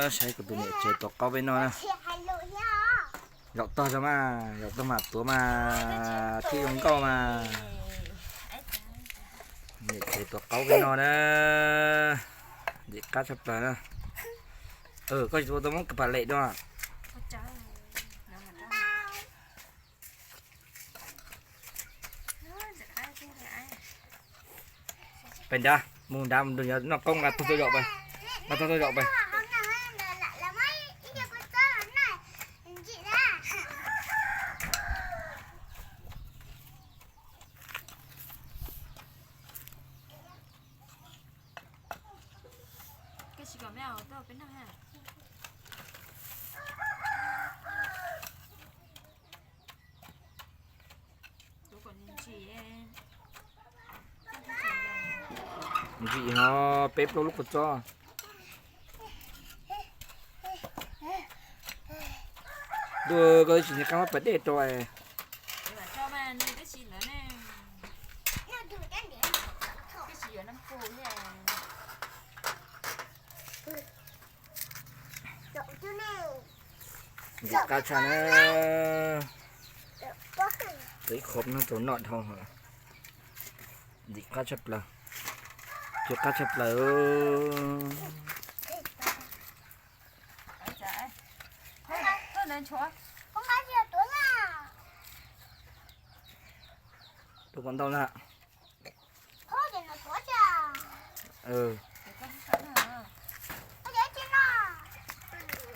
Saib kuv tus niam tsev tuav qaub peb noj na. Zaum tog tso mas, zaum tog mam tuav mas thiaj zoo nkauj mas. Niam tsev tuav qaub peb noj na. Ntxim qab tshaj plaws na. Koj tsis ua tau muab pam lem dua. Pem nrad, mus nrad, noj qoob nqa tog tuaj zaum pem, nqa tog tuaj zaum pem. Ntsim ho peb plaub lub kua txob. Ntuj, koj twb tsis nco qab muab pas dej rau. Ntxim qab tshaj na. Ib qho no tau noj dhau. Ntxim qab tshaj plaws. Ntxim qab tshaj plaws. Tus kom ntau na.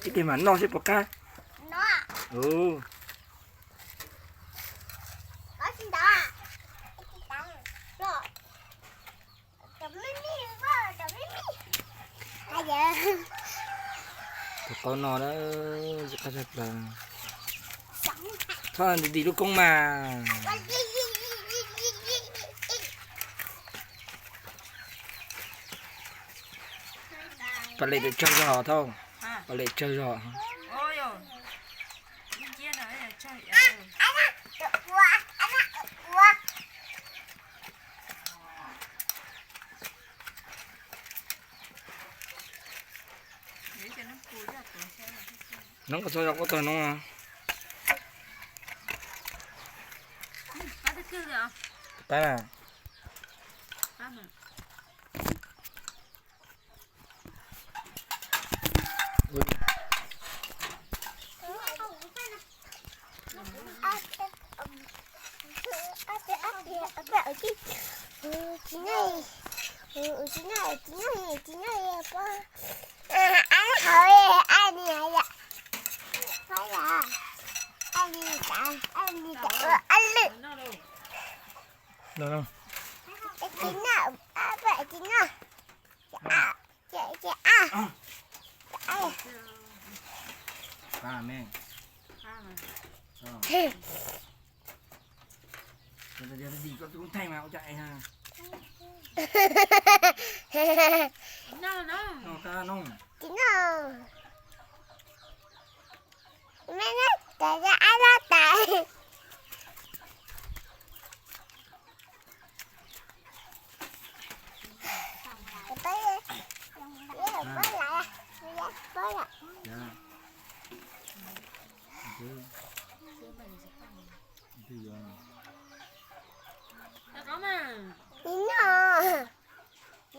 Ib pliag mam noj seb puas qab. Tus qaub no na, ntxim qab tshaj plaws. Txhob nti lub koob mas. Pas lem tsawg zog thauj, pas lem tsawg zog. Noob koj txhob zaum koj tog noob. Pab na.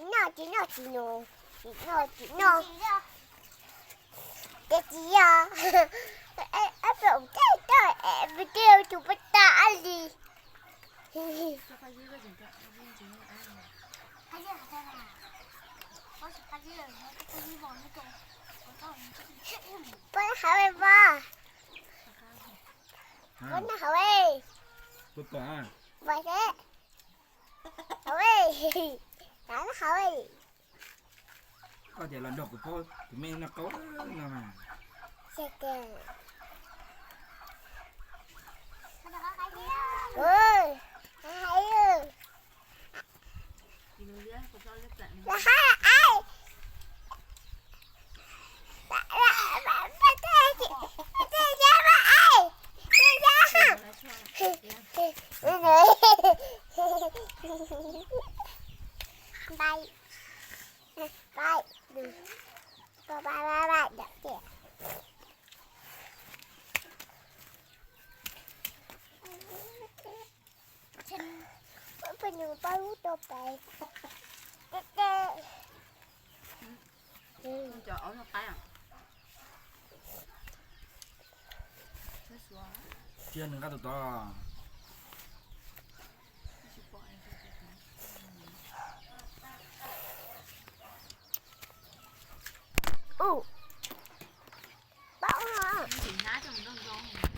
Tsis noj, tsis noj, tsis noj, tsis noj, tsis noj. Ces tsis yog, ab pom tej toj, video tus pab tas li. Pab hauv pab, pab hauv, pab hauv. Koj tias los nrog kuv phob tus me noj qaub no mas. Bye. Bye. Bye, bye, bye, bye. Dam tiag. Peb nus pab lub rau pem. Cov aub noj qaib. Cia nws nqa tus tod. Ub, pab ub. Hnab coj mus nrog nrog.